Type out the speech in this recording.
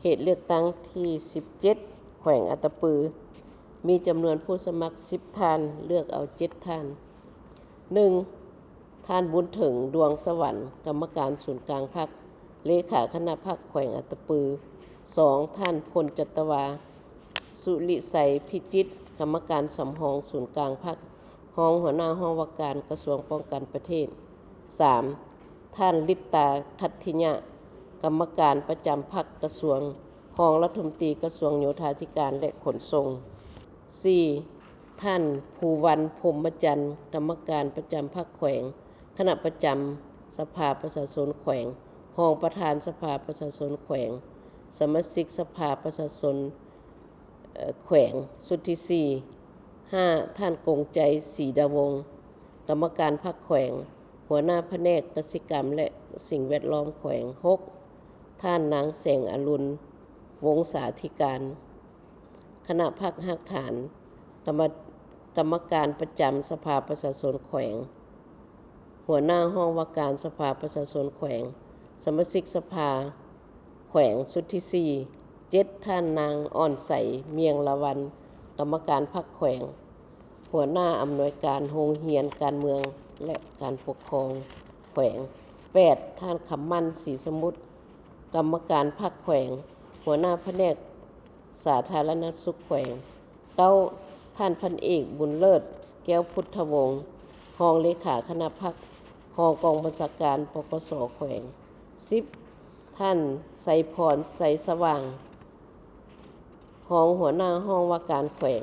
ເຂດເລືອກຕັ້ງທີສິບເຈັດ ແຂວງອັດຕະປື ມີຈຳນວນຜູ້ສະໝັກສິບທ່ານ, ເລືອກເອົາເຈັດທ່ານ. ໜຶ່ງ ທ່ານ ບຸນເຖິງ ດວງສະຫວັນ ກຳມະການສູນກາງພັກ, ເລຂາຄະນະພັກແຂວງອັດຕະປື. ສອງ ທ່ານ ພົນຈັດຕະວາ ສຸລິໄຊພິຈິດ ກຳມະການສຳຮອງສູນກາງພັກ, ຮອງຫົວໜ້າຫ້ອງວ່າການກະຊວງປ້ອງກັນປະເທດ. ສາມ ທ່ານ ລິດຕາ ຂັດທິຍະ ກຳມະການປະຈຳພັກກະຊວງ, ຮອງລັດຖະມົນຕີກະຊວງໂຍທາທິການ ແລະ ຂົນສົ່ງ. ສີ່ ທ່ານ ພູວັນ ພົມມະຈັນ ກຳມະການປະຈຳພັກແຂວງ, ຄະນະປະຈຳສະພາປະຊາຊົນແຂວງ, ຮອງປະທານສະພາປະຊາຊົນແຂວງ, ສະມາຊິກສະພາປະຊາຊົນ ເອີ ແຂວງ ຊຸດທີສີ່. ຫ້າ ທ່ານ ກົງໄຈ ສີດາວົງ ກຳມະການພັກແຂວງ, ຫົວໜ້າພະແນກກະສິກຳ ແລະ ສິ່ງແວດລ້ອມແຂວງ. ຫົກ ທ່ານ ນາງ ແສງອະລຸນ ວົງສາທິການ ຄະນະພັກຮາກຖານ, ກຳມະ ກຳມະການປະຈຳສະພາປະຊາຊົນແຂວງ, ຫົວໜ້າຫ້ອງວ່າການສະພາປະຊາຊົນແຂວງ, ສະມາຊິກສະພາແຂວງຊຸດທີສີ່. ເຈັດ ທ່ານ ນາງ ອ່ອນໃສ ມຽງລະວັນ ກຳມະການພັກແຂວງ, ຫົວໜ້າອຳນວຍການໂຮງຮຽນການເມືອງ ແລະ ການປົກຄອງແຂວງ. ແປດ ທ່ານ ຄຳໝັ້ນ ສີສະໝຸດ ກຳມະການພັກແຂວງ, ຫົວໜ້າພະແນກສາທາລະນະສຸກແຂວງ. ເກົ້າ ທ່ານ ພັນເອກ ບຸນເລີດ ແກ້ວພຸດທະວົງ ຮອງເລຂາຄະນະພັກ, ຮອງກອງບັນຊາການ ປກສ ແຂວງ. ສິບ ທ່ານ ໄຊພອນ ໄຊສະຫວ່າງ ຮອງຫົວໜ້າຫ້ອງວ່າການແຂວງ.